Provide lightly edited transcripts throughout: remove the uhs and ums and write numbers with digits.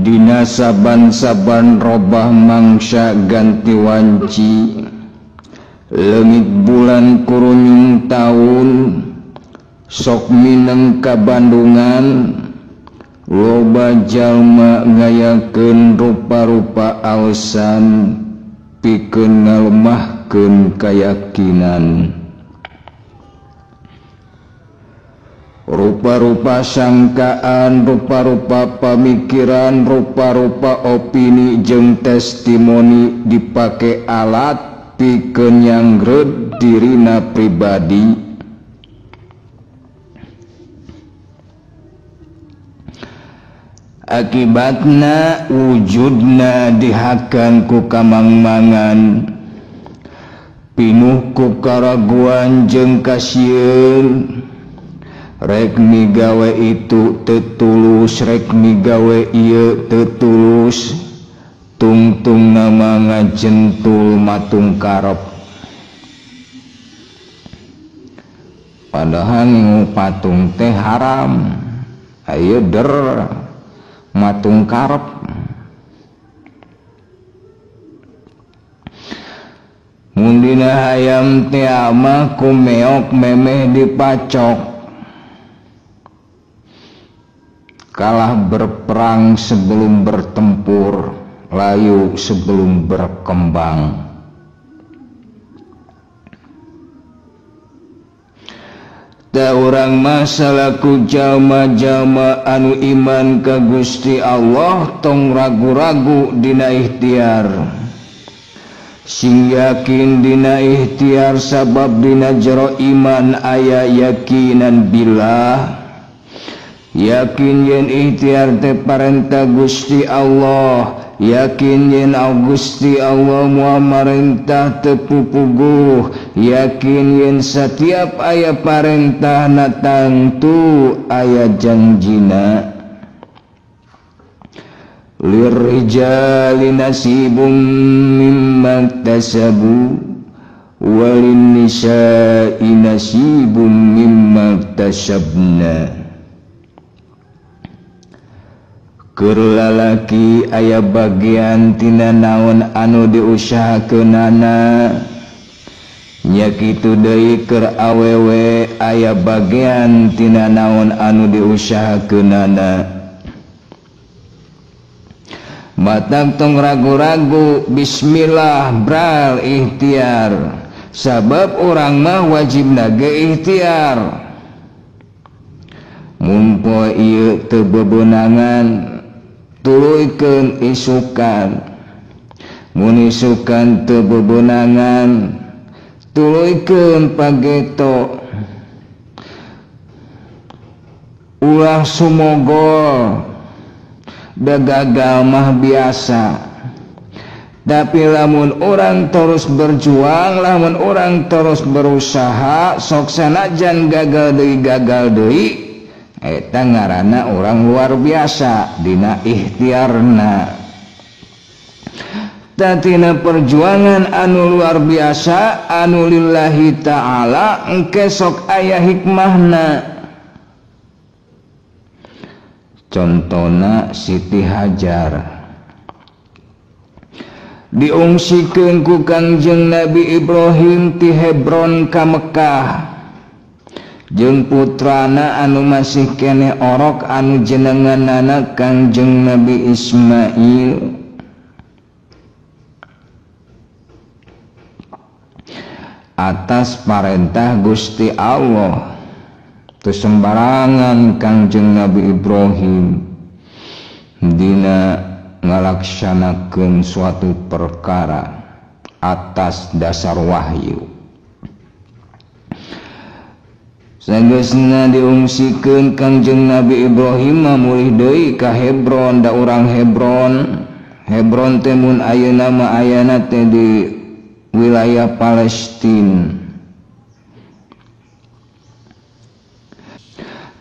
Dina saban-saban robah mangsa ganti wanci, leungit bulan kurunyung taun, sok mineng ka Bandungan, loba jalma ngayakeun rupa-rupa alasan pikeun ngalemahkeun kayakinan. Rupa-rupa sangkaan, rupa-rupa pamikiran, rupa-rupa opini jeung testimoni dipake alat pikeun nyangreud dirina pribadi. Akibatna wujudna dihakan ku kamangmangan, pinuh ku karaguan jeung kasieun. Rek migawe itu teu tulus, rek migawe ieu teu tulus, tungtung nama ngajentul matung karep. Padahal ngingu patung teh haram, ayo der matung karep. Mun dina hayam teh mah ku meok memeh dipacok. Kalah berperang sebelum bertempur, layu sebelum berkembang. Ta urang mah salaku jalma-jalma anu iman ka Gusti Allah tong ragu-ragu dina ikhtiar. Sing yakin dina ikhtiar sabab dina jero iman aya yakinan billah. Yakin yen ikhtiar teh parentah Gusti Allah, yakin yen Gusti Allah moal marentah teu pupuguh, yakin yen setiap aya parentahna tangtu aya jangjina. Lirrijali nasibum mimma tasabu walin nisa'i nasibum mimma tasabna. Keur lalaki aya bagian tina naon anu diusahakeunana, nya kitu deui keur awewe aya bagian tina naon anu diusahakeunana. Matak tong ragu-ragu, bismillah bral ikhtiar, sabab urang mah wajibna ge ikhtiar. Mun poe ieu teu bebenangan, tuluykeun isukan. Mun isukan teu bebenangan, tuluykeun pageto. Ulah sumogol, da gagal mah biasa. Tapi lamun orang terus berjuang, lamun orang terus berusaha, sok sanajan gagal deui, eta ngaranna orang luar biasa dina ikhtiarna. Tatina perjuangan anu luar biasa anu lillahi ta'ala engke sok aya hikmahna. Contona Siti Hajar diungsikeun ku Kangjeng Nabi Ibrahim ti Hebron ka Mekah jeung putrana anu masih keneh orok anu jenenganana Kangjeng Nabi Ismail. Atas parentah Gusti Allah, teu sembarangan Kangjeng Nabi Ibrahim dina ngalaksanakeun suatu perkara atas dasar wahyu. Sageusna diungsikeun Kangjeng Nabi Ibrahim mulih deui ka Hebron, da urang Hebron. Hebron teh mun ayeuna mah ayana teh di wilayah Palestina.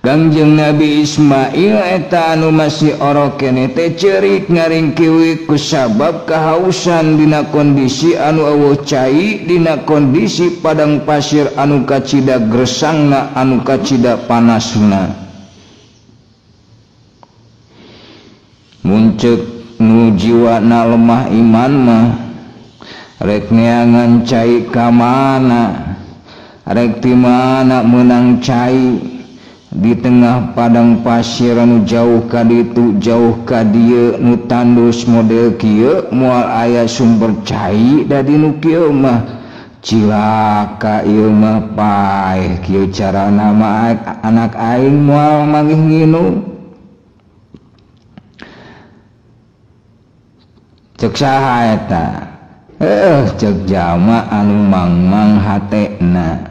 Kangjeng Nabi Ismail eta anu masih orok keneh teh ceurik ngaringkiwi kusabab kahausan dina kondisi anu eueuh cai, dina kondisi padang pasir anu kacida gresangna, anu kacida panasna. Muncek nu jiwana lemah iman mah rek neangan cai ka mana, rek ti mana meunang cai di tengah padang pasir anu jauh ka ditu jauh ka dieu nu tandus model kieu moal aya sumber cai da di nu kieu mah cilaka ieu mah paeh kieu carana mah anak aing moal manggih nginum. Cek saha eta? Cek jalma anu mangmang hatena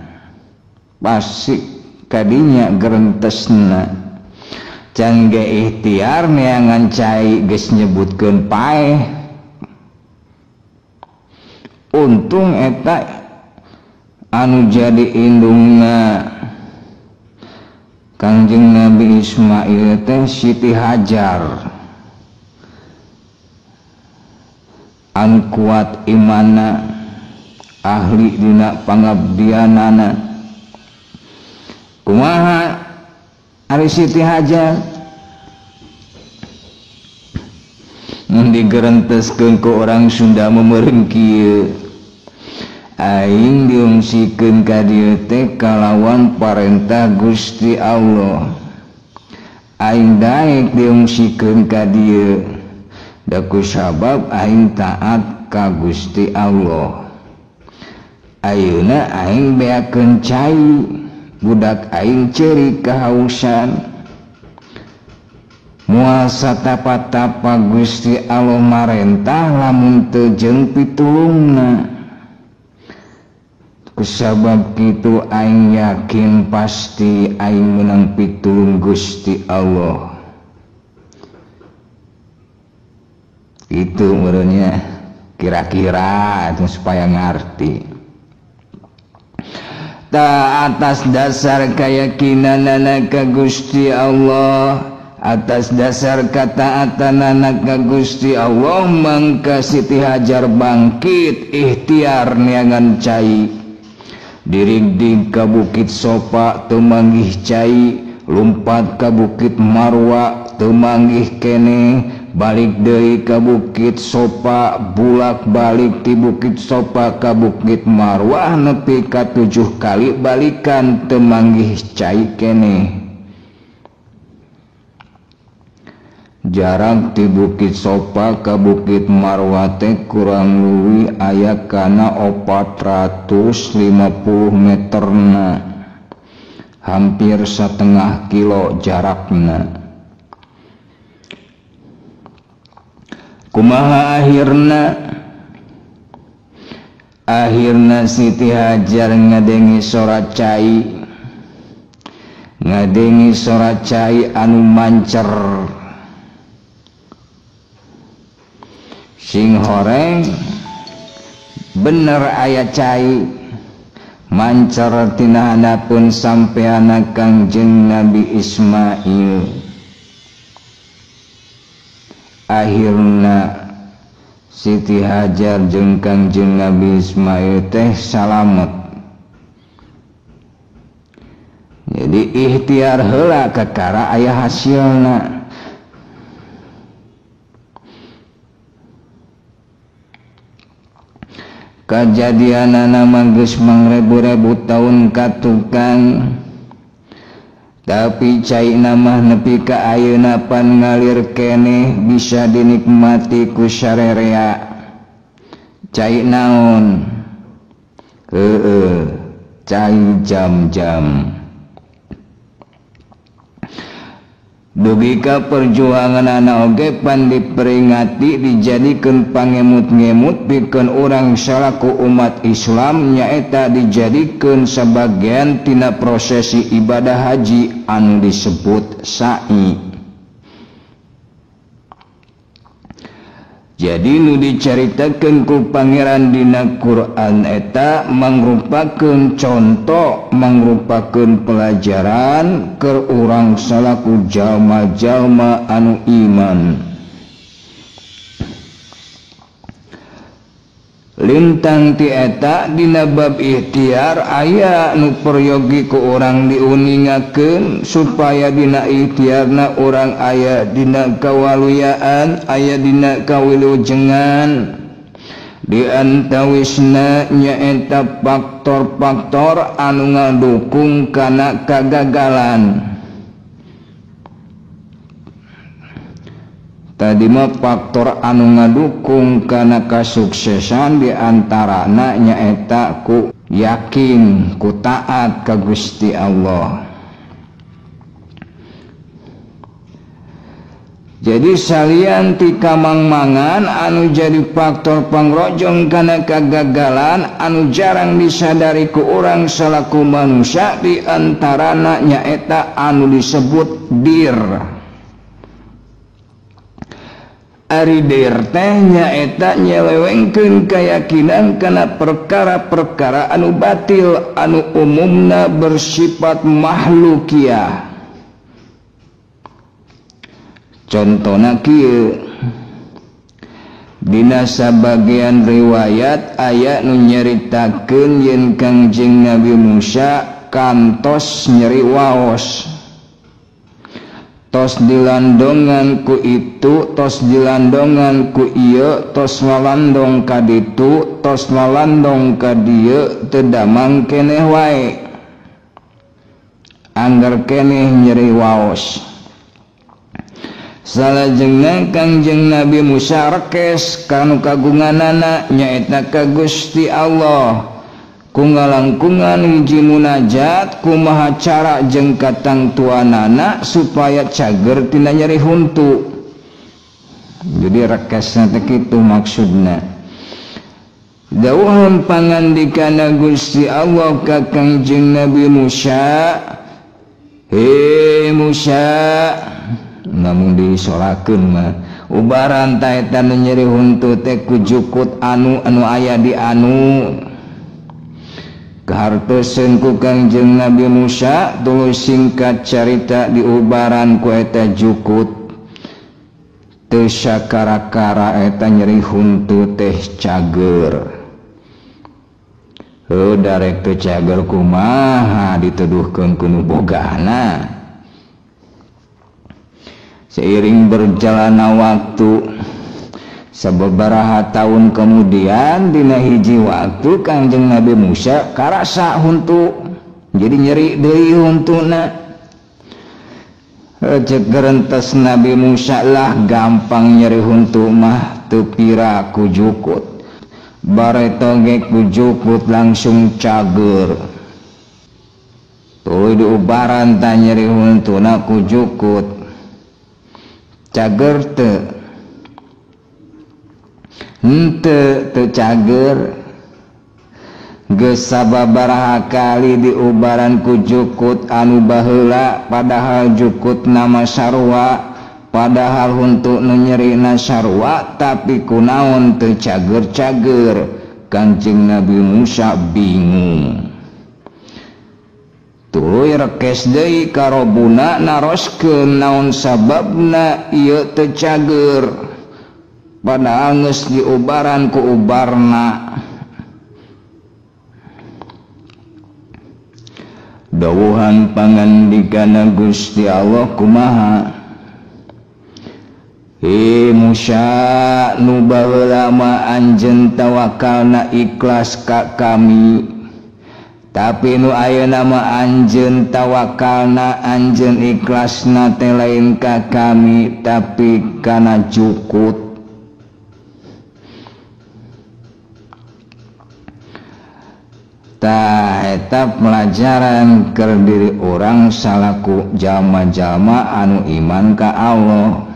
pasti kadinya gerentesna can ge ikhtiar neangan cai geus nyebutkeun paeh. Untung eta anu jadi indungna Kangjeng Nabi Ismail teh Siti Hajar anu kuat imana, ahli dina pangabdianana. Kumaha ari Siti Hajar mun digerenteskeun ku orang Sunda meureun kieu, aing diungsikeun ka dieu teh kalawan parentah Gusti Allah, aing daek diungsikeun ka dieu da ku sabab aing taat ka Gusti Allah. Ayeuna aing beakeun cai, budak aing ceurik kahausan. Moal satapa-tapa Gusti Allah marentah lamun teu jeung pitulungna. Kusabab kitu aing yakin pasti aing meunang pitulung Gusti Allah. Itu menurutnya kira-kira itu supaya ngerti. Ta atas dasar keyakinanana ka Gusti Allah, atas dasar kataatanana ka Gusti Allah, mangka Siti Hajar bangkit ikhtiar neangan cai. Dirigdig ka Bukit Sopa teu manggih cai, lumpat ka Bukit Marwa teu manggih keneh, balik deui ka Bukit Sopa, bulak-balik ti Bukit Sopa ka Bukit Marwah nepi ka 7 kali balikan teu manggih cai keneh. Jarak ti Bukit Sopa ka Bukit Marwah teh kurang leuwih aya kana 450 meterna, hampir setengah kilo jarakna. Kumaha akhirna? Akhirna Siti Hajar ngadengi sora cai, ngadengi sora cai anu mancer sing horeng, bener aya cai mancer tina handapeun sampeana Kangjeng Nabi Ismail. Akhirna Siti Hajar jeung Kangjeng Nabi Ismail teh salamet. Jadi ikhtiar heula kakara aya hasilna. Kajadianana mah geus mangrebu-rebu taun katukang, tapi caina mah nepi ka ayeuna pan ngalir keneh bisa dinikmati ku sarerea. Cai naon? Heueuh, cai jam-jam. Dugi ka perjuanganana oge pan diperingati dijadikeun pangemut-ngemut pikeun urang salaku umat Islam, nyaeta dijadikeun sabagian tina prosesi ibadah haji anu disebut sa'i. Jadi nu dicaritakeun ku Pangeran dina Quran eta mangrupakeun contoh, mangrupakeun pelajaran keur urang salaku jalma-jalma anu iman. Lintang ti eta dina bab ikhtiar aya nu peryogi ku urang diuningakeun supaya dina ikhtiarna urang aya dina kawaluyaan, aya dina kawilujengan. Di antawisna nyaeta faktor-faktor anu ngadukung kana kagagalan. Tadi mah faktor anu ngadukung kana kasuksesan di antarana nyaeta ku yakin, ku taat ka Gusti Allah. Jadi salian ti kamangmangan anu jadi faktor pangrojong kana kagagalan anu jarang disadari ku urang salaku manusia, di antarana nyaeta anu disebut dir. Ari dir teh nyaeta nyelewengkeun kayakinan kana perkara-perkara anu batil anu umumna bersifat makhlukiah. Contona kieu, dina sabagian riwayat aya nu nyaritakeun yen Kangjeng Nabi Musa kantos nyeri waos. Tos dilandongan ku itu, tos dilandongan ku ieu, tos ngalandong ka ditu, tos ngalandong ka dieu, teu damang keneh wae. Angger keneh nyeri waos. Salajengna Kangjeng Nabi Musa rekes kanu kagunganana nyaeta ka Gusti Allah. Ku ngalangkungan hiji munajat kumaha cara jeung katangtuanana supaya cager tina nyeri huntu. Jadi rekesna teh kitu maksudna. Dawuhan pangandikana Gusti Allah ka Kangjeng Nabi Musa, "He Musa," namun disorakeun mah ubaran ta eta nu nyeri huntu teh ku jukut anu anu aya di anu. Kahartoseun ku Kangjeng Nabi Musa tuluy singkat carita diubaran ku eta jukut. Teu sakara-kara eta nyeri huntu teh cager. Heuh darek teu cager kumaha dituduhkeun ku nu bogana. Seiring berjalannya waktu, sababaraha tahun kemudian dina hiji waktu Kangjeng Nabi Musa karasa huntu, jadi nyeri deui huntuna. Cek gerentes Nabi Musa lah gampang nyeri huntu mah teu pira ku jukut. Bareto ge ku jukut langsung cager. Tuluy diubaran ta nyeri huntuna ku jukut. Cager teu? Henteu, teu cager. Geus sababaraha kali diubaran ku jukut anu baheula, padahal jukut nama sarua, padahal huntu nu nyerina sarua, tapi kunaon teu cager-cager. Kangjeng Nabi Musa bingung. Tuluy rekes deui ka Robuna naroskeun naon sababna ieu teu cager, padahal geus diubaran ku ubarna. Dawuhan pangandikana Gusti Allah kumaha? He Musa, nu baheula mah anjeun tawakalna ikhlas ka kami, tapi nu ayeuna mah anjeun tawakalna anjeun ikhlasna teh lain ka kami tapi kana jukut. Tah eta pelajaran keur diri urang salaku jalma-jalma anu iman ka Allah.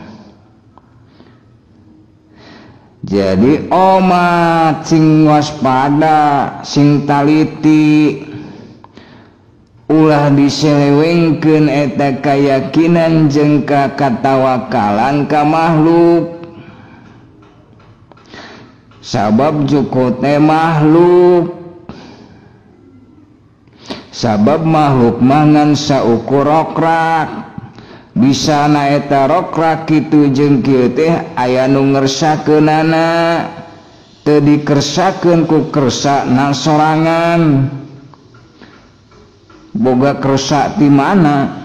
Jadi omat sing waspada, sing taliti, ulah diselewengkeun eta kayakinan jeung ka katawakalan ka makhluk. Sabab jukut teh makhluk. Sabab makhluk mah ngan saukur rokrak. Bisa na eta rokrak kitu jeung kieu teh aya nu ngersakeunana. teu dikersakeun ku kersana sorangan. Boga kersa ti mana?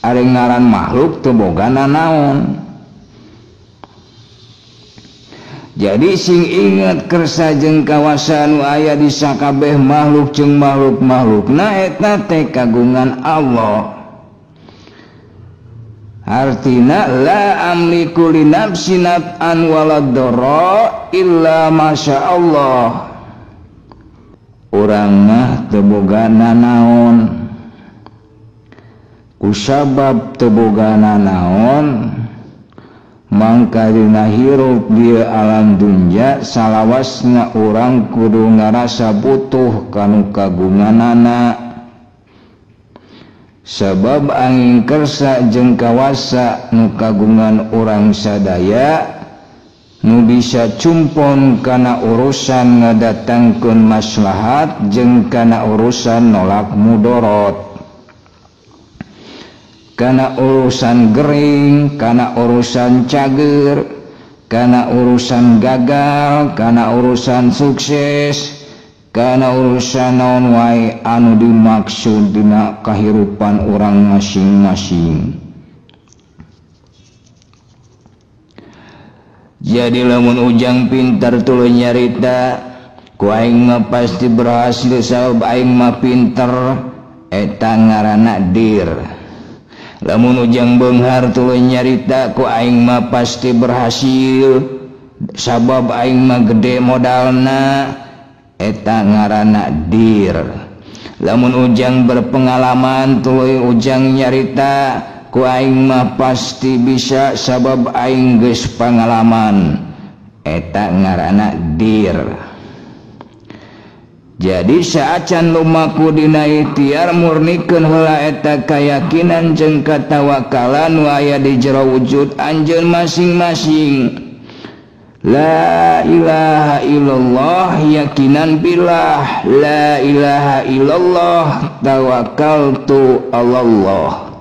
Ari ngaran makhluk teu boga nanaon. Jadi sing ingat kersa jeung kawasa nu aya di sakabeh makhluk jeung makhluk-makhlukna eta teh kagungan Allah. Artina la amliku li nafsi naf'an wala dharra illa masya Allah. Urang mah teu boga nanaon. Kusabab teu boga nanaon mangka dina hirup di alam dunya salawasna urang kudu ngarasa butuh kanu kagunganana. Sebab angin kersa jeung kawasa nu kagungan urang sadaya nu bisa cumpon kana urusan ngadatangkeun maslahat jeung kana urusan nolak mudorot, kana urusan gering, kana urusan cager, kana urusan gagal, kana urusan sukses, kana urusan naon wae anu dimaksud dina kahirupan urang masing-masing. Jadi lamun ujang pintar tuluy nyarita ku aing mah pasti berhasil sabab aing mah pinter, eta ngaranna dir. Lamun ujang beunghar tuluy nyarita ku aing mah pasti berhasil sabab aing mah gede modalna, eta ngaranna dir. Lamun ujang berpengalaman tuluy ujang nyarita ku aing mah pasti bisa sabab aing geus pangalaman, eta ngaranna dir. Jadi saacan lumaku dina ikhtiar murnikeun heula eta kayakinan jeung katawakalan nu aya di jero wujud anjeun masing-masing. La ilaha illallah yakinan billah, la ilaha illallah tawakkaltu alallah.